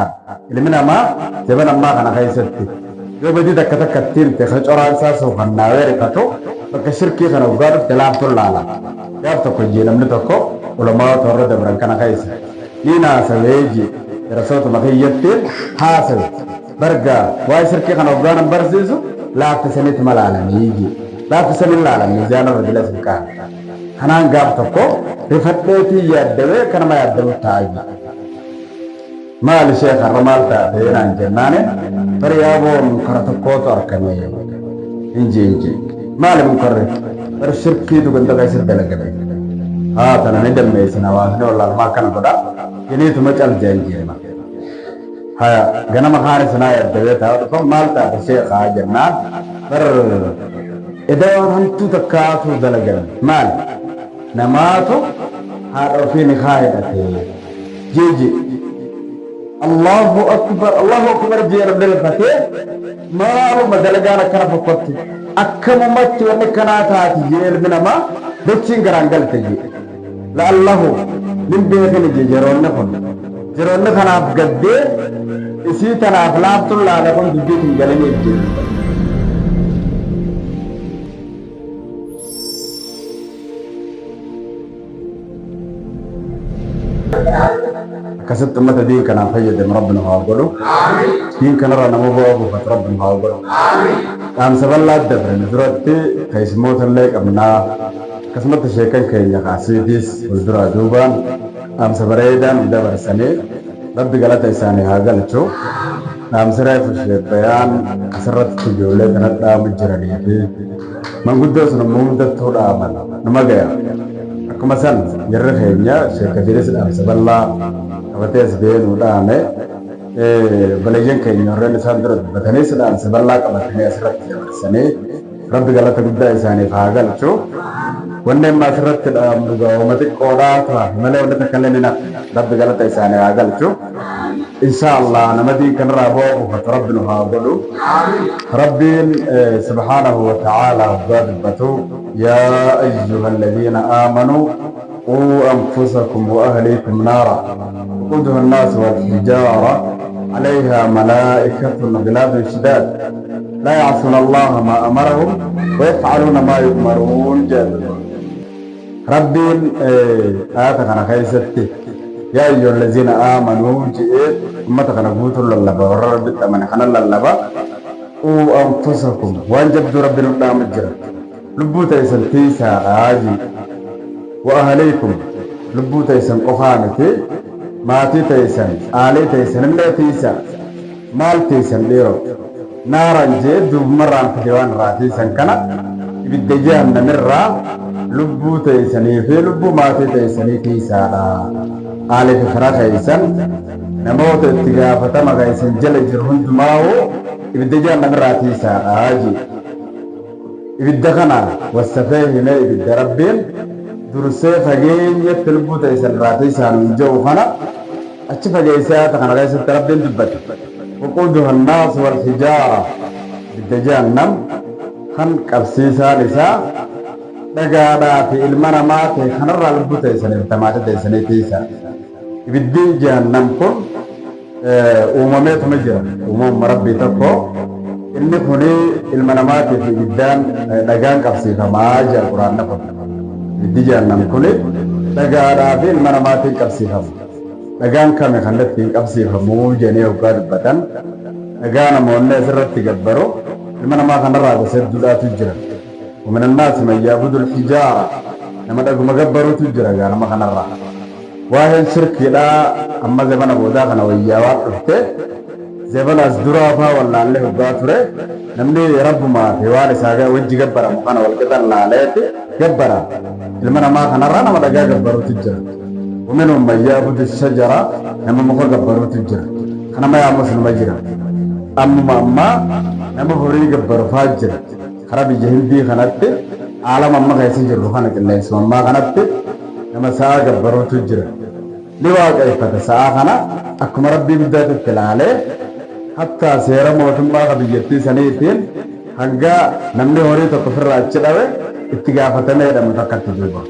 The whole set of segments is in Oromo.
Ilmi namaa jaban ammaa kana keessatti yoo badii takka takka itti himte ka coraan isaa suukannaawee rifatu bakka shirkii kana hoggaa dhufte laaftuun laala. Gaaf tokko jee namni tokko ulamaa'ota warra dabran kana keessa niin haasawee jee darasootuma kiyyattiin haasawe. Bargaa waa'ee shirkii kana hoggaa nan barsiisu laaffisaniituma laalanii jee. Laaffisanii laalan miizaana irra dilas hin kaa'an. Kanaan gaaf tokko rifadheetiin yaaddawee akka nama yaaddawutti taa'aa jee. Maali sheekh har'a maal taate naan jennaani bari yaaboo munkara tokkootu arkame hin jeen jee. Maali munkarri? Bari shirkiitu ganda keessatti dalagame. Haa tana ni dammeessin hawaasni wallaalmaa akkana godha jeniituma cal jeen jeema. Haya ganama kaan isinaa yaddabee taa'u dhufa maal taate sheekhaa jennaan bar eda waan hamtuu takkaatu dalagame. Maali? Namaatu haadha ofii nikaa hidhate. Jeeje Allahu akbar Allahu akbar jee namni rifatee maaluma dalagaan akkana fokkotti akkamumatti wanni akkanaa taati jee ilmi namaa dachiin garaan galte jee la'allahu nin beekini jee jeroonni kun jeroonni kanaaf gaddee isii tanaaf laaftuun laale kun dubbiit hin galiniif jee. Akkasitti ummata diin kanaan fayyadamu Rabbi nu haa godhu. Diin kanarraa nama bu'aa buufatu Rabbi nu haa godhu. Dhaamsa bal'aa dabre nu duratti keessummoota illee qabnaa. Akkasumatti sheekan keenya kaasiitiis wal duraa duubaan dhaamsa bareedaa nu dabarsanii Rabbi galata isaanii haa galchu. Dhaamsi reefu sheebbayaan asirratti ijoollee kana dhaamu jiranii fi manguddoo sun immoo hundattuu dhaaman numa gaya. Akkuma san jarri keenya Sheek Kabiiris dhaamsa bal'aa qabatee as ga'ee nuu dhaame. Obboleeyyan keenya warreen isaan dura dubbatanis dhaamsa bal'aa qabatanii asirratti dabarsanii Rabbi galata guddaa isaaniif haa galchu. Wanni amma asirratti dhaamnu gaa'uma xiqqoodhaa ta'a malee wanni takka illee ni nafne. Rabbi galata isaanii haa galchu. Insha Allah nama diin kanarraa bu'aa buufatu Rabbi nu haa godhu. Rabbiin subhaanahu wa ta'ala hoggaa dubbatu yaa ayyuha alladhiina aamanuu quu anfusakum wa ahliikum naara waquuduha annaas walhijaara alayhaa malaa'ikatun ghilaadun shidaad laa ya'suuna Allaha maa amarahum wa yaf'aluuna maa yu'maruun jedha. Rabbiin aayata kana keessatti yaa ayyuhallaziina aamanuu je'ee ummata kana guutuun lallaba warra Rabbitti amane kana lallaba quu anfusakum waan jabduu Rabbi nu dhaamu jira lubbuu teessan tiisaadha jee wa ahaliikum lubbuu teessan qofaa miti maatii teessan aalii teessanillee tiisaa Maal teeysan dhiiroo? Naaran je'ee duubumarraan fide waan irraa teeysan kana ibidda jahannamirraa lubbuu teeysanii fi lubbuu maatii teeysanii tiiysaadha. Aalii fi fira keeysan, namoota itti gaafatama keeysan jala jiru hundumaahuu ibidda jahannamirraa tiiysaadha je'e. Ibidda kana wassafee himee ibidda Rabbiin dursee fageenyatti lubbuu teeysan irraa tiiysaa nuun je'u kana Achi fageessee aayata kana keessatti Rabbiin dubbate, Waquuduha annaasu walhijaara, ibidda jahannam kan qabsiisaan isaa dhagaadhaa fi ilma namaa ta'e kanarraa lubbuu teessanii fi tamaatii teessanii tiisaa. Ibiddiin jahannam kun uumameetuma jira. Uumamuma Rabbii tokko. Inni kuni ilma namaatii fi ibiddaan dhagaan qabsiifamaa jira Quraanni kun. Ibiddi jahannam kuni dhagaadhaa fi ilma namaatiin qabsiifama. Dhagaan kami kan ittiin qabsiifamu jedhanii hoggaa dubbatan, dhagaa namoonni asirratti gabbaru ilma namaa kanarraa gosa hedduudhaatu jira. Wa minannaasi man ya'budul hijaara nama dhaguma gabbarutu jira gaa nama kanarraa. Waa'een shirkiidhaa amma zabana boodaa kana wayyaawaan dhufte zabana as duraa faa wallaallee hoggaa ture namni rabbumaa fi waan isaa wajji gabbaramu kana walqixa laaleeti gabbara. Ilma namaa kanarraa nama dhagaa gabbarutu jira. Waminhum man ya'budu shajara nama muka gabbarutu jira. Ka nama yaamus numa jira. Ammuma ammaa nama horii gabbaru faa jira. Kara biyya Hindii kanatti aalama amma keessa jirru kana qilleensuma ammaa kanatti nama sa'a gabbarutu jira. Ni waaqeeffata sa'a kana akkuma Rabbii guddaatitti ilaalee hattaa seera mootummaa ka biyyattii saniitiin hanga namni horii tokko ofirraa achi dhawe itti gaafatamee hidhamu takkatti duuba.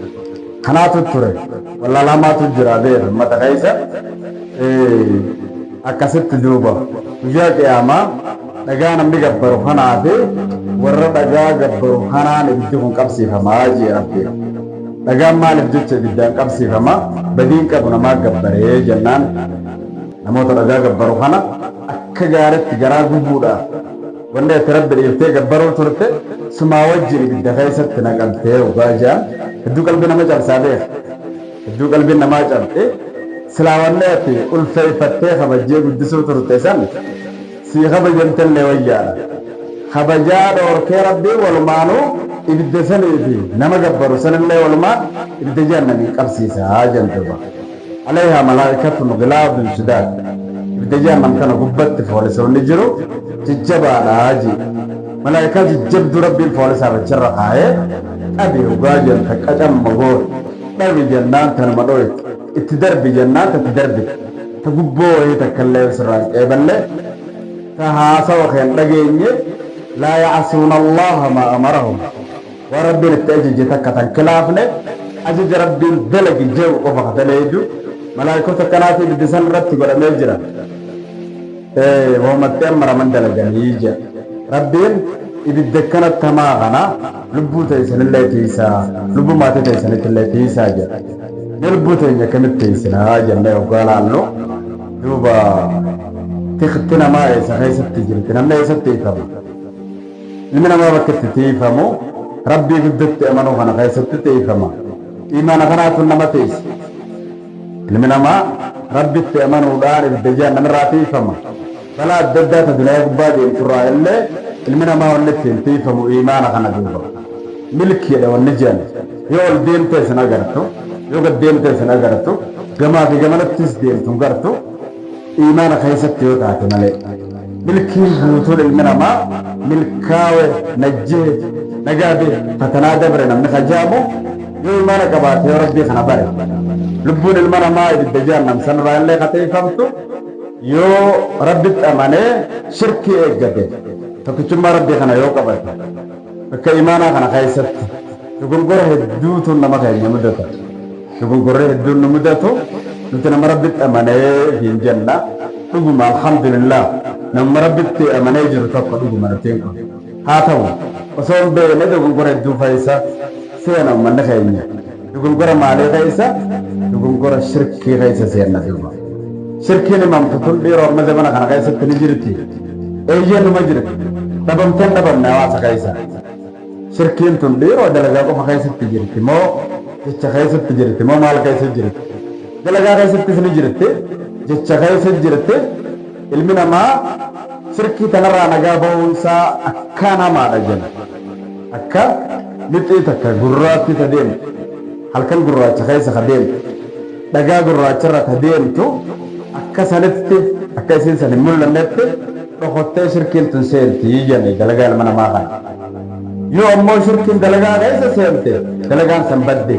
Kanaatu ture. Wallaalamaatu jira beer ummata keessa. Akkasitti duuba guyyaa qiyaamaa dhagaa namni gabbaru kanaa fi warra dhagaa gabbaru kanaan ibiddi kun qabsiifamaa jee Rabbiin. Dhagaan maaliif jecha ibiddaan qabsiifama? Badiin qabu namaa gabbaree jennaan namoota dhagaa gabbaru kana akka gaaritti garaa gubuudhaaf wanni ati Rabbi dhiiftee gabbaruu turte sumaa wajjin ibidda keessatti naqamtee hoggaa ja'an hedduu qalbii nama cabsaa beeka. Hedduu qalbiin namaa cabxe. Silaa wanni ati ulfeeyfattee kabajjee guddisuu turte san sii kabajamtellee wayyaadha. Kabajaa dhoorkee Rabbiin walumaanuu ibidda sanii fi nama gabbaru sanillee walumaan ibidda jahannamiin qabsiisa jedhan duuba. Alayhaa malaa'ikatun ghilaadun shidaad. Ibidda jahannam kana gubbatti foolisoonni jiru jajjabaadha jee. Malaa'ikaa jajjabduu Rabbiin foolisaaf achirra kaayee qabi hoggaa jedhan ta qacamma goote. Dhawi jennaan tanuma dhoyte. Itti darbi jennaan ta itti darbite. Ta gubboo wahii takkallee sirraa hin qeeballe. Ta haasawa kee hin dhageenye. Laa ya'asuuna Allaaha maa amarahum. Waan Rabbiin itti ajaje takka tan khilaafne. Ajaja Rabbiin dalagi je'u qofa ka daleeydu. Malaa'ikota akkanaatu ibidda san irratti godhamee jira. Wahuma itti ammaraman dalaganii je'a. Rabbiin ibidda akkanatti hamaa kana lubbuu teessanillee tiiysaa, lubbuu maatii teessaniitillee tiiysaa jedha. Mee lubbuu teenya akkamitti tiiysinaa jennee hoggaa laallu duuba tikti namaa eessa keessatti jirti? Namni eessatti tiiyfama? Ilmi namaa bakka itti tiiyfamu Rabbii guddatti amanuu kana keessatti tiiyfama. Iimaana kanaatu nama tiiysa. Ilmi namaa Rabbitti amanuudhaan ibidda jahannam irraa tiiyfama. Balaa adda addaa ta duniyaa gubbaa deemtu irraa illee ilmi namaa wanni ittiin tiiyfamu iimaana kana duuba. Milkiidha wanni je'an. Yoo ol deemtees hin agartu, yoo gad deemtees hin agartu, gamaa fi gamanattis deemtu hin gartu, iimaana keessatti yoo taate malee. Milkiin guutuun ilmi namaa milkaawe, najjehe, nagaa behe, fatanaa dabre namni ka je'amu yoo iimaana qabaate, yoo Rabbii kana bare. Lubbuun ilma namaa ibidda jahannam sanirraa illee ka tiiyfamtu yoo Rabbitti amanee shirkii eeggate, tokkichummaa Rabbii kana yoo qabate, bakka iimaanaa kana keessatti dogongora hedduutu nama keenya mudata. Dogongorri hedduun nu mudatu nuti nama Rabbitti amanee hin jenna. Dhuguma alhamdulillah namuma Rabbitti amanee jiru tokko dhuguma nutiin kun. Haa ta'u osoo hin beekne dogongora hedduu keessa seena ummanni keenya. Dogongora maalii keessa? Dogongora shirkii keessa seenna duuba. Shirkiin himamtu tun dhiiroo amma zamana kana keessatti ni jirti. Eeyyee numa jirti. Dhabamtee hin dhabamne hawaasa keessa. Shirkiin tun dhiiroo dalagaa qofa keessatti jirti moo jecha keessatti jirti moo maal keessa jirti? Dalagaa keessattis ni jirti, jecha keessa jirti. Ilmi namaa shirkii tanarraa nagaa bahuun isaa akkaan hamaadha jenna. Akka lixii takka gurraattii ta deemtu, halkan gurraacha keessa ka deemtu, dhagaa gurraacharra ta deemtu akka sanitti akka isiin san hin mul'annetti dhokottee shirkiin tun seenti jenne dalagaa ilma namaa kana. Yoo ammoo shirkiin dalagaa keessa seente dalagaan san badde.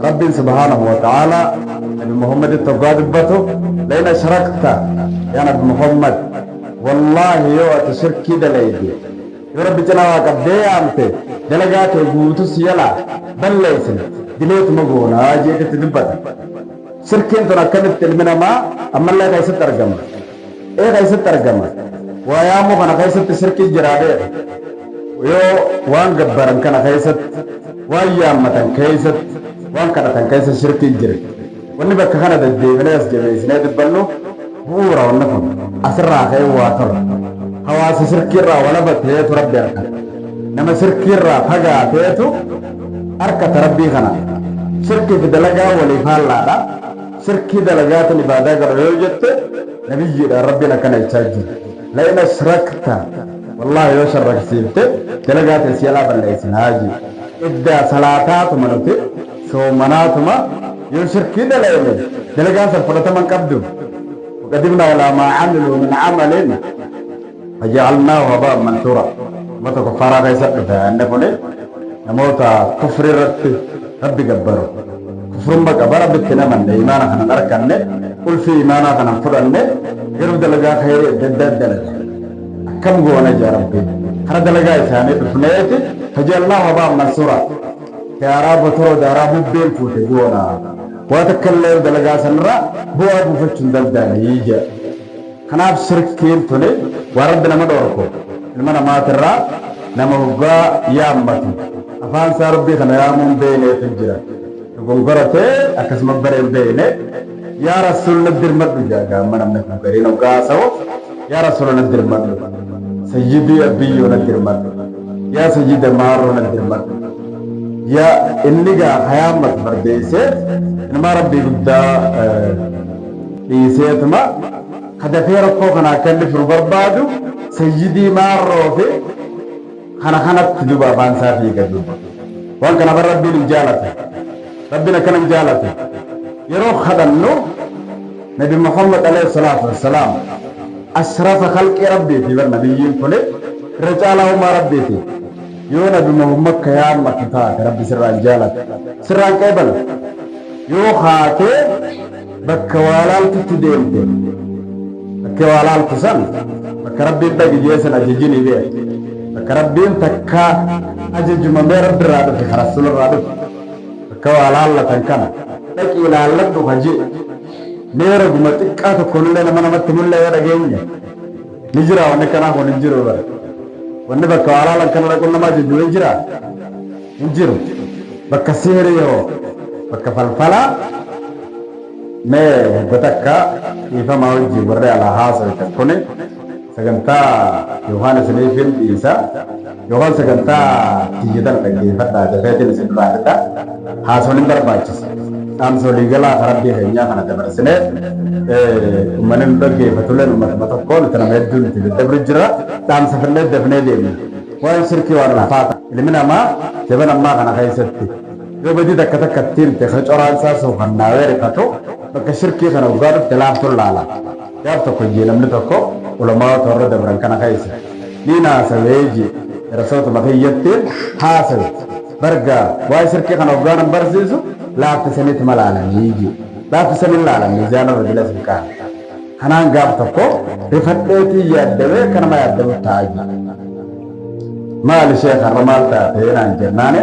Rabbiin subhaanahu wa ta'aalaa Nabi Muhammaditti hoggaa dubbatu la'in ashrakta yaa Nabi Muhammad wallaahi yoo ati shirkii dalayde yoo Rabbi cinaa waa qabdee yaamte dalagaa tee guutuu si jalaa balleessina dileetuma goonaa jeetitti dubbata. Shirkiin tun akkamitti ilmi namaa ammallee keessatti argama? Ee keessatti argama. Waa yaamuu kana keessatti shirkii jiraa beeka. Yoo waan gabbaran kana keessatti, waan yaammatan keessatti, waan kadhatan keessa shirkii jira. Wanni bakka kana deddeebinee as jabeessinee dubbannu bu'uura wanni kun asirraa ka'ee waa tola. Hawaasa shirkiirraa walaba ta'eetu Rabbi arkata. Nama shirkiirraa fagaateetu arkata Rabbii kana. Shirkii fi dalagaa walii faallaadha. Shirkii dalagaatiin ibaadaa godha yoo jette nabiyyiidhaan Rabbiin akkana jechaa jira. La'in ashrakta wallaahi yoo sharraksiifte dalagaa tee si jalaa balleessinaa jee. Iddaa salaataatuma nuti soomanaatuma yoo shirkii dalayne dalagaan san fudhatama hin qabdu. Waqadimnaa ilaa maa camiluu min camalin fajacalnaahu haba'an mansuura. Ummata kuffaaraa keessa dhufe inni kuni namoota kufri irratti Rabbi gabbaru. Kufrumma qaba Rabbitti hin amanne iimaana kana hin arkanne qulfii iimaanaa kana hin fudhanne garuu dalagaa khayrii adda addaa dalaga. Akkam goona jaa Rabbiin. Kara dalagaa isaanii dhufneeti fajacalnaahu haba'an mansuura. Daaraa botoroo daaraa bubbeen fuute goona. Waa takka illee dalagaa sanirraa bu'aa buufachuu hin danda'anii jedha. Kanaaf shirkiin tuni waan Rabbi nama dhoorku ilma namaatirraa nama hoggaa yaammatu afaan isaa Rabbii kana yaamuu hin beeyneetu jira. Dogongoratee akkasuma bare hin beeyne yaa Rasuul na dirmadhu jaa gaamma namni kun gariin hoggaa haasawu yaa Rasuula na dirmadhu sayyidii abbiyyoo na dirmadhu yaa sayyida maarroo na dirmadhu yaa inni gaa hayaammatu bardeessee ilmaa Rabbii guddaa dhiiseetuma ka dafee rakkoo kana akka inni furu barbaadu sayyidii maarroo fi kana kanatti duuba afaan isaa fiiga duuba. Waan kana bar Rabbiin hin jaalatu. Rabbiin akkana hin jaalatu. Yeroo kadhannu Nabi Muhammad alayhi salaatu wassalaam ashrafa khalqii Rabbiiti bar nabiyyiin kuni irra caalaa uumaa Rabbiiti. Yoo Nabi Muhammad ka yaammatu taate Rabbi sirraa hin jaalatu. Sirraa hin qeebalu. Yoo kaatee bakka waa laaltutti deemte bakka waa laaltu san bakka Rabbiin dhaqi jee san ajajinii beek bakka Rabbiin takka ajajuma mee Rabbi irraa dhufe ka Rasuula irraa dhufe bakka waa laallatan kana dhaqii laalladhu ka jee mee raguma xiqqaa tokkonillee nama namatti mullee yoo dhageenye ni jira wanni kanaa kun hin jiru bara wanni bakka waa laalan kana dhaquun nama ajaju hin jira hin jiru bakka sihrii hoo bakka falfalaa mee hogga takka dhiifamaa wajjin warri alaa haasoytan kuni sagantaa yookaan isiniifin dhiisa yookaan sagantaa tiyya tana dhaggeeffadhaa dafeetiin isin duraa fixa haasoon hin barbaachisa dhaamsa waliigalaa ka rabbii keenyaa kana dabarsinee ummanni nu dhaggeeffatuleen ummatuma tokko nuti nama hedduu nuti daddabru jira dhaamsa finnee dafnee deemna. Waa'een shirkii waan ulfaata. Ilmi namaa jaban ammaa kana keessatti yoo badii takka takka itti himte ka coraan isaa suukannaawee rifatu bakka shirkii kana hoggaa dhufte laaftuun laala. Gaaf tokko jee namni tokko ulamaa'ota warra dabran kana keessa niin haasawee jee darasootuma kiyyattiin haasawe. Bargaa waa'ee shirkii kana hoggaa nan barsiisu laaffisaniituma laalanii jee. Laaffisanii laalan miizaana irra dilas hin kaa'an. Kanaan gaaf tokko rifadheetiin yaaddawee akka nama yaaddawutti taa'aa jira. Maali sheekh har'a maal taate naan jennaani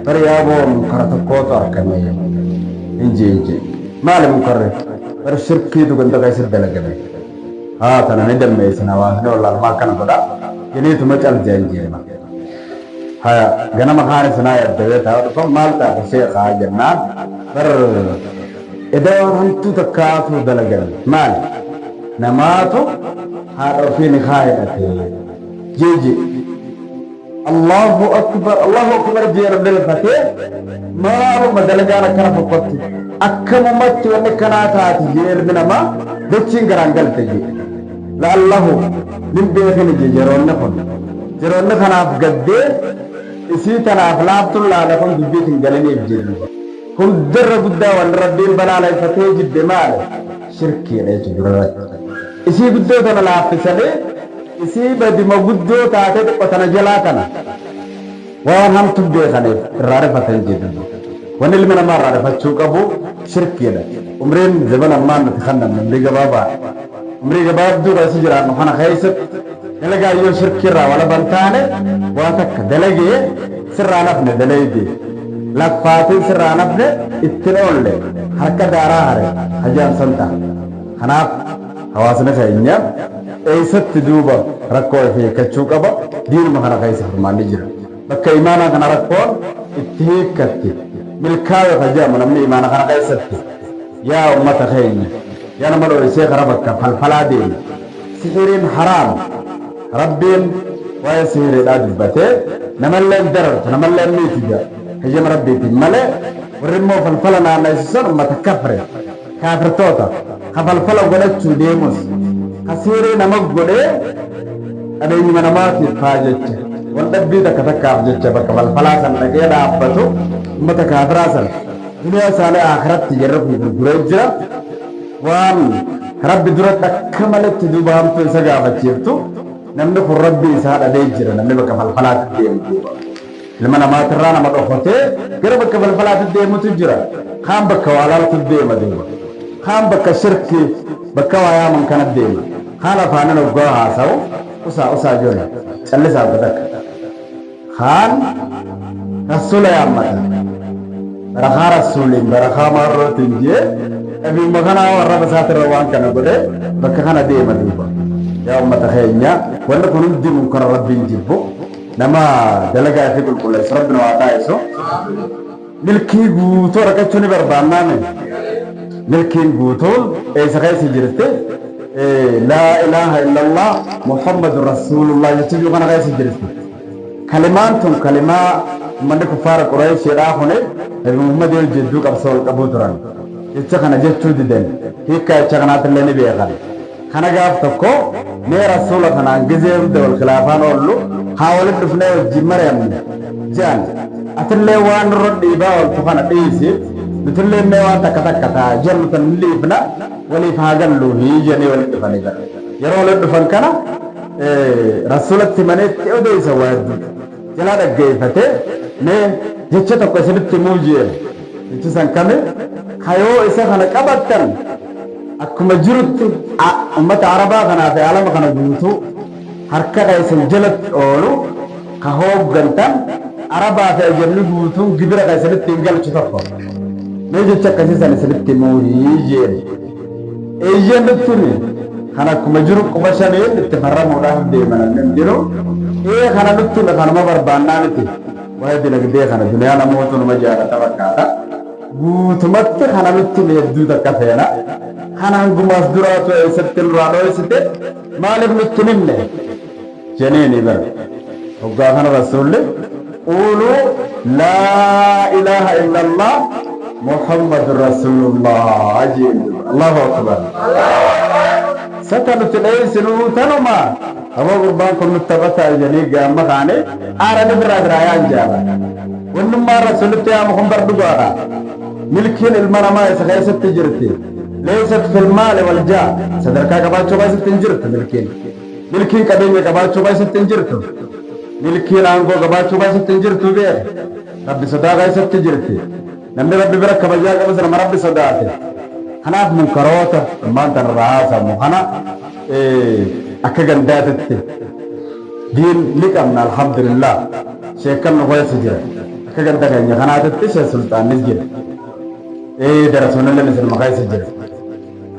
bari yaaboo munkara tokkootu argame inji inji. Maali munkarri? Bari shirkiitu ganda keessatti dalagame. Haa tana ni dammeessina hawaasni wallaalmaa akkana godha jeniituma cal jeen jeema. Haya ganama kaan isinaa yaaddawee taa'aa dhufan maal taate sheekhaa jennaan bar Eda waan hamtuu takkaatu dalagame. Maali? Namaatu haadha ofii nikaa hidhate. Jeeji. Allahu akbar Allahu akbar jee namni rifatee maaluma dalagaan akkana fokkottu akkamumatti wanni akkanaa taati jee ilmi namaa dachiin garaan galte jee. La'allahu nin beekini jee yeroonni kun. Yeroonni kanaaf gaddee isii tanaaf laaftuun laala kun dubbiit hin galiniif jedhu. Hundarra guddaa wanni Rabbiin balaaleffatee jibbe maali? Shirkiidha jechuudha durarratti. Isii guddoo tana laaffisanii isii badima guddoo taatee xiqqo tana jalaa tana waan hamtu beekaniif irraa rifatan jedhu. Wanni ilmi namaa irraa rifachuu qabu shirkiidha. Umriin zaman ammaa nuti kannamne umrii gabaabaadha. Umrii gabaabduu keessa jiraannu kana keessatti dalagaa yoo shirkii irraa walaba hin taane waa takka dalagee sirraa nafne daleeydi laffaatiin sirraa nafne ittin oolle harka daaraa hare hajaan san taha. Kanaaf hawaasni keenya eessatti duuba rakkoo if hiikkachuu qaba diinuma kana keessa furmaanni jira. Bakka imaanaa kana rakkoon itti hiikkatti milkaawe ka jedhamu namni imaana kana keessatti yaa ummata keenya yaa nama dhoysee kara bakka falfalaa deemu sihiriin haraam Rabbiin waa'ee sihiriidhaa dubbatee namallee hin darartu namallee hin miitu jedha hayyama Rabbiitiin malee warri immoo falfala naannaysu san ummata kafre kaafirtoota ka falfala godhachuu deemus ka sihirii nama godhee qabeenyuma namaatiif haa jecha wal dhabbii takka takkaaf jecha bakka falfalaa san dhaqee dhaabbatu ummata kaafiraa san duniyaa isaanii aakiratti jarri kun gurguree jira waan Rabbi duratti akka maletti duuba hamtuu isa gaafachiiftu namni kun Rabbii isaa dhabee jira namni bakka falfalaatti deemu duuba ilma namaatirraa nama dhokotee gara bakka falfalaatti deemutu jira kaan bakka waa laaltu deema duuba kaan bakka shirkii bakka waa yaaman kana deema kaan afaanin hoggaa haasawu usaa usaa jole callisaa hogga takka Kaan Rassuula yaammata. Barakaa Rassuuliin barakaa maarrootiin jee Dhabiuma kanaa arraba isaatirra waan kana godhe bakka kana deema duuba. Yaa ummata keenya, wanni kun hundi munkara Rabbiin jibbu. Nama dalagaa fi qulqulleessu Rabbi nu haa taasisu. Milkii guutuu argachuu ni barbaannaame. Milkiin guutuun eessa keessa jirti? Laa ilaaha illallah Muhammadu Rasuulullah jechuu kana keessa jirti. Kalimaan tun kalimaa ummanni kuffaara Qureeshiidhaa kuni Nabi Muhammad wajji hedduu qabsoo wal qabuu turan. Jecha kana jechuu didan. Hiikkaa jecha kanaatillee ni beekan. Kana gaaf tokko mee Rasuula kanaan gizee hunda wal khilaafaan oollu haa walitti dhufnee wajjiin mari'annu je'an. Atillee waan nurra dhiibaa ooltu kana dhiisi, nutilleen mee waan takka takka taa jennu tan ni dhiifna, waliif haa galluuhii je'anii walitti dhufanii bar. Yeroo walitti dhufan kana Rasuulatti himanii itti odeeysan waa hedduu. Jalaa dhaggeeyfatee mee jecha tokko isinitti himuu je'een. Jechi san kami? Ka yoo isa kana qabattan akkuma jirutti ummata Arabaa kanaa fi aalama kana guutuu harka keessan jalatti oolu ka hooggantan Arabaa fi ajamni guutuun gibira keessanitti hin galchu tokko. Mee jecha akkasii san isinitti himuuhii jeen. Eeyyee nutti himi. Kan akkuma jiru quba shaniin itti farramuudhaaf deeman namni hundinuu. Ee kana nutti hime kanuma barbaannaa miti. Waa'ee dinagdee kana duniyaa namootu numa jaalata fakkaata. Guutumatti kana nutti hime hedduu takka feena. Kana hangumaas duraatu eessatti nurraa dhoysite maaliif nutti hin himne? Jeneeni bar. Hoggaa kana Rasuulli quuluu laa ilaaha illallah Muhammadu Rasuulullah jeen duuba. Allahu akbar. Sata nuti dheeysinuu tanuma aboo gurbaan kun nutti taphataa jedhanii gaamma kaane aaranii birraa biraa yaan jaala. Wannummaan Rasuulitti yaamu kun bar dhugaadha. Milkiin ilma namaa isa keessatti jirti. Leeysat fil maali wal jaa sadarkaa qabaachuu keessatti hin jirtu milkiin. Milkiin qabeenya qabaachuu keessatti hin jirtu. Milkiin aangoo qabaachuu keessatti hin jirtu beeki. Rabbi sodaa keessatti jirti. Namni Rabbi bira kabajaa qabus nama Rabbi sodaate. Kanaaf munkaroota ammaan tana irraa haasamu kana akka gandaatitti diin ni qabna alhamdulillah. Sheekkan nu keessa jira. Akka ganda keenya kanaatitti sheek sulxaannis jira. Darasoonnilleen isinuma keessa jira.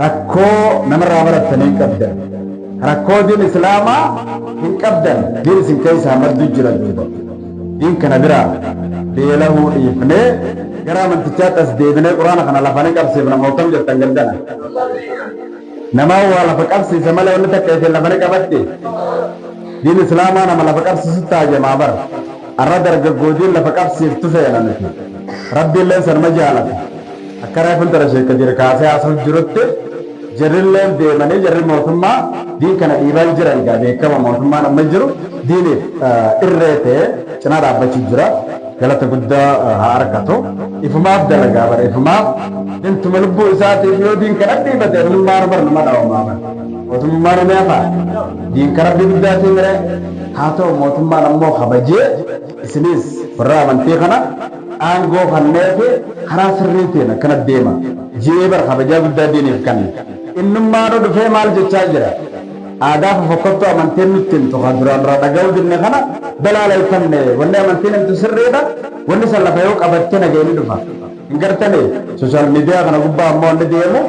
Rakkoo namarraa barattan hin qabdan. Rakkoo diin islaamaa hin qabdan. Diin isin keessaa maddu jira duuba. Diin kana biraa beelahuu dhiifnee gara amantichaatti as deebinee quraana kana lafa ni qabsiifna moo kam jettan galdana. Namaa waa lafa qabsiisa malee wanni takka isin lafa ni qabatti. Diin islaamaa nama lafa qabsiisutti haajamaa bara. Arra dargaggoo diin lafa qabsiiftu feena nuti. Rabbiilleen sanuma jaalata. Akka reefun tana Sheek Kadir kaasee haasa'u jirutti jarrilleen deemanii jarri mootummaa diin kana dhiibaa hin jiran egaa beekama mootummaan amma jiru diiniif irree ta'ee cinaa dhaabbachuu jira. Galata guddaa haa argatu. Ifumaaf dalagaa bara ifumaaf dintuma lubbuu isaatiif yoo diin kana dhiibate innummaan bar nama dhawamaa bara. Mootummaan ni hafa. Diin ka rabbi guddaatii mire haa ta'u mootummaan ammoo kabajee isinis warra amantii kana aangoo kanneefi karaa sirriitiin akkana deema ji'ee bar kabajaa guddaa diiniif kanne. Innummaanuu dhufee maal jechaa jira? Aadaa fofokkottuu amantiin nutti himtu ka duraan irraa dhaga'uu didne kana balaaleffanne. Wanni amantiin himtu sirriidha. Wanni san lafa yoo qabatte nagayni dhufa. Hin gartanii? Social media kana gubbaa ammoo wanni deemu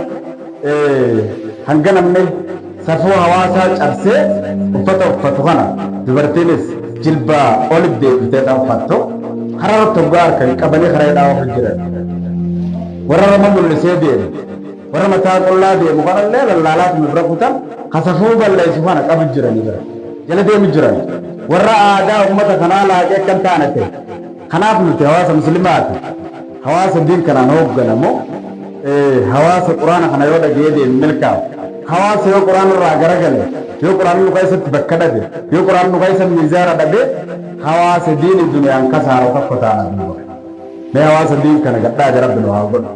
hanga namni safuu hawaasaa cabsee uffata uffatu kana dubartiinis jilbaa olit deebitee dha uffattu karaa irratti hoggaa harkan qabanii karaa hidhaa ofu jiran. Warra rama mul'isee deemu warra mataa qullaa deemu kanallee lallaalaatuma bira kutan ka safuu balleessu kana qabu jiranii bira jala deemu jiran. Warra aadaa ummata kanaa laaqee akka hin taane ta'e. Kanaaf nuti hawaasa muslimaati. Hawaasa diin kanaan hoogganamu, hawaasa Qur'aana kana yoo dhaga'ee deeme milkaa'u, hawaasa yoo Qur'aana irraa garagale, yoo Qur'aanni nu keessatti bakka dhabe, yoo Qur'aanni nu keessa miizaana dhabe, hawaasa diini duniyaan kasaaru tokko taana duuba. Mee hawaasa diin kana gadhaabe Rabbi nu haa godhu.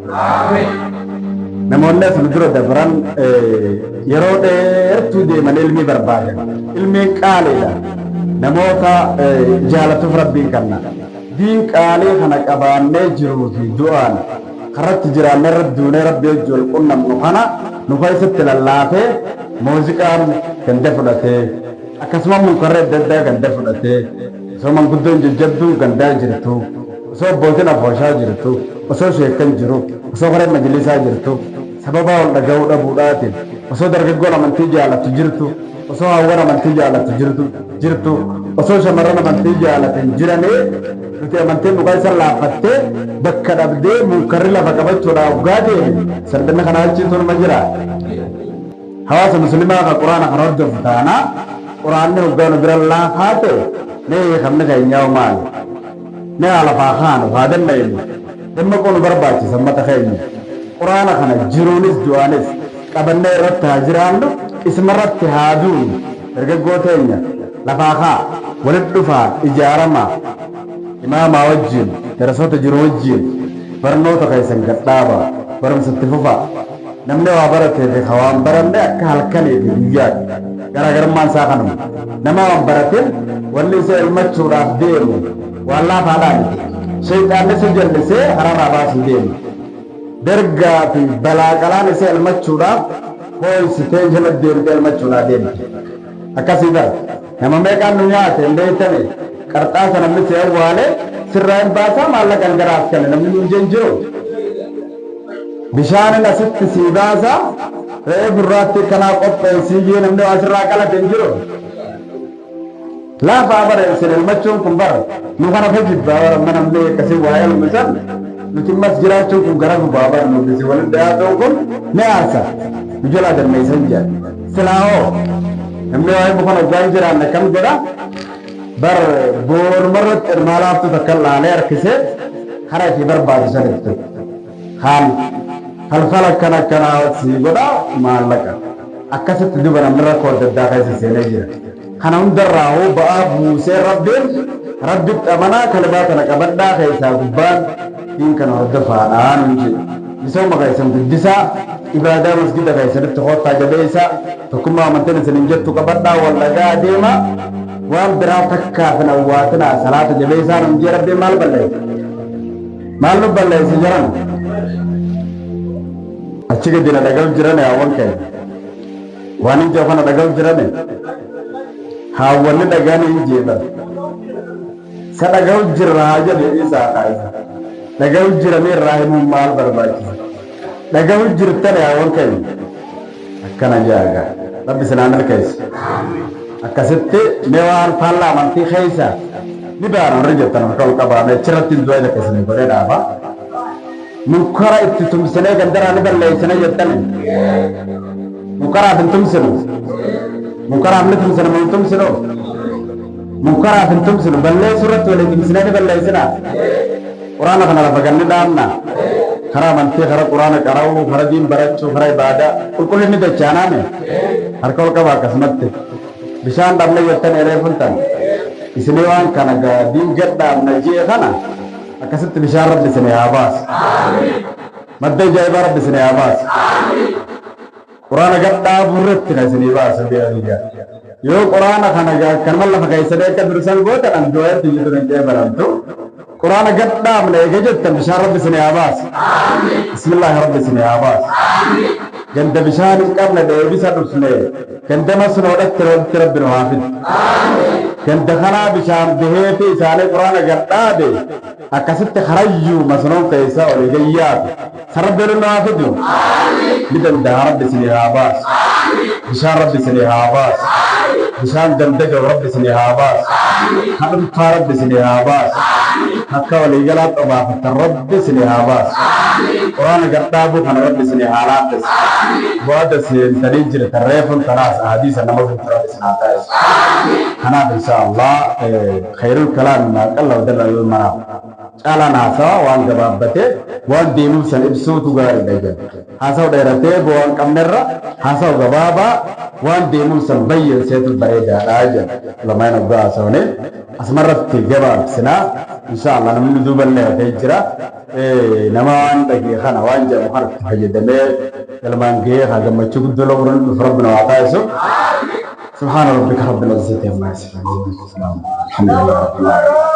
Namoonni as nu dura dabran yeroo dheertuu deeman ilmii barbaadan. Ilmiin qaaliidha. Namoota jaalatuuf Rabbiin kanna. Diin qaalii kana qabaannee jiruu fi du'aan karratti jiraannee irratti duunee Rabbii wajji wal qunnamnu kana nu keessatti lallaafee muuziqaan ganda fudhatee akkasuma munkarri adda addaa ganda fudhatee osoo manguddoon jajjabduun gandaa jirtu osoo abbootiin afooshaa jirtu osoo sheekkan jiru osoo koreen majlisaa jirtu. Sababaa wal dhaga'uu dhabuudhaatiin osoo dargaggoon amantii jaalattu jirtu, osoo hawwan amantii jaalattu jirtu jirtu, osoo shamarran amantii jaalatan jiranii nuti amantiin dhugaa isa laaffattee bakka dhabdee munkarri lafa qabachuudhaaf hoggaa deeme salphinni kanaa achiitu numa jira. Hawaasa muslimaa ka quraana kan hordofu taanaa quraanni hoggaa nu bira laafaa ta'e mee hiikamni keenyaa maali? Mee haa lafaa kaanu haa dammaqnu. Dammaquu nu barbaachisa ummata keenya. Quraana kana jiruunis du'aanis qabannee irratti haa jiraannu, isumarratti haa duunu. Dargaggoo teenya lafaa kaa, walitti dhufaa, ijaaramaa. Imaamaa wajjiin, darasoota jiru wajjiin barnoota keessan gad dhaabaa, barumsa itti fufaa. Namni waa baratee fi ka waa hin baranne akka halkanii fi guyyaati. Garaagarummaan isaa kanuma. Nama waa hin baratin wanni isa elmachuudhaaf deemu waan laafaadhaa miti. Sheyxaanni isa jallisee karaarraa baasuu deema. Dergaa fi balaa qalaan isa elmachuudhaaf hooysitee jala deemtee elmachuudhaa deemti. Akkasii bara. Nama meeqaan nu nyaate hin beektanii? Qarxaasa namni si awwaale sirraa hin baasaa maallaqan gara as kenne namni nuun jeen jiru. Bishaanin asitti sii baasa re'ee gurraattii akkanaa qopheessii jee namni waa sirraa qalate hin jiru. Laafaa bara isin elmachuun kun bara nu kana fa jibbaa bara amma namni akkasii waa elmu san nuti ammas jiraachuun kun gara gubaa bara nuti isin waliin dhiyaatuun kun ni aarsa nu jalaa dammeessan jedha. Silaa hoo namni waa'ee muka hoggaa hin jiraanne akkam godha bar boonumarratti ilmaa laaftuu takka laalee harkisee karaa itti barbaadu san itti kaan falfala akkana akkanaa sii godha maallaqa akkasitti duba namni rakkoo adda addaa keessa seenee jira. Kana hundarraa hoo ba'aa buusee Rabbiin Rabbitti amanaa kalimaa tana qabadhaa keessaa gubbaan diin kana hordofaadhaa nun jedhe. Misooma keessan guddisaa, ibaadaa masgida keessanitti koottaa jabeessaa, tokkummaa amantiin isinin jettu qabadhaa wal dhaga'aa deemaa, waan biraa takkaaf hin awwaatinaa salaata jabeessaa nun jee Rabbiin maal balleesse? Maal nu balleesse jaran? Achi gadi na dhaga'u jiran haawwan keenya. Waan hin jiru kana dhaga'u jirani. Haawwanni dhagaan hin jeeban. Sa dhaga'u jirra haa jedhu isaa kaasa. Dhaga'u jiranii irraa himuun maal barbaachisa? Dhaga'u jirtan haawwan keenya. Akkana jaaga. Rabbi sinaa milkeessu. Akkasitti mee waan faallaa amantii keessa ni baana warri jettan harka ol qabaa mee achirratti hin du'aa takka isinii godhee dhaaba. Munkara itti tumsinee gandaraa ni balleessina jettani. Munkaraaf hin tumsinu. Munkaraaf ni tumsina moo hin tumsinu? Munkaraaf hin tumsinu. Balleessuu irratti walii tumsinee ni balleessina. Quraana kana lafa ganni dhaabna. Karaa amantii, karaa quraana qara'uu, karaa diin barachuu, karaa ibaadaa. Qulqullinni dachaanaame. Harka ol qaba akkasumatti. Bishaan dhabne jettan eree funtan. Isinii waan kana diin gad dhaabna jee kana akkasitti bishaan Rabbi isinii haa baasu. Madda ajaa'ibaa Rabbi isinii haa baasu. Quraana gad dhaabuu irratti kan isinii baasu biyya. Yoo quraana kana kanuma lafa keessanii akka dursan gootan an du'aatti jiru hin qeebalamtu. Quraana gad dhaabne eega jettan bishaan Rabbi isinii haa baasu. Bismillaahi Rabbi isinii haa baasu. Ganda bishaan hin qabne deebisa dhufne ganda masnoodhatti Rabbi nu haa fidu. Ganda kanaa bishaan baheefi isaanii quraana gad dhaabe akkasitti karayyuu masnoon keessaa olii gayyaatu. San Rabbi olin nu haa fidu. Ni danda'a Rabbi isinii haa baasu. Bishaan Rabbi isinii haa baasu. Bishaan ganda gahu Rabbi isinii haa baasu. Ka dhunfaa Rabbi isinii haa baasu. Akka waliigalaatti obaafattan Rabbi isinii haa baasu. Quraana gad dhaabuu kana Rabbi isinii haa laaffisu. Bu'aada seentanii jirtan reefuun tanaas ahadiisa nama guutu Rabbi isin haa taasisu. Kanaaf inshaa Allah khayrul kalaami maa qalla wa dalla alal maraam. Caalaan haasawa waan gabaabbatee waan deemuuf san ibsuutu gaariidha jedha. Haasawa dheeratee bu'aa hin qabnerra haasawa gabaabaa waan deemuuf san bayyanseetu bareedaadha jedha. Ulamaa'in hoggaa haasawanii asumarratti gabaabsina. Inshaa Allah namni duuballee hafee jira. Nama waan dhagee kana waan jedhamu kana itti fayyadamee galmaan gahee haa gammachuu guddoo loobuun dhufu Rabbi nu haa taasisu. Subhaana rabbika rabbil izzati ammaa yasifuun. Alhamdulillah rabbil aalamiin.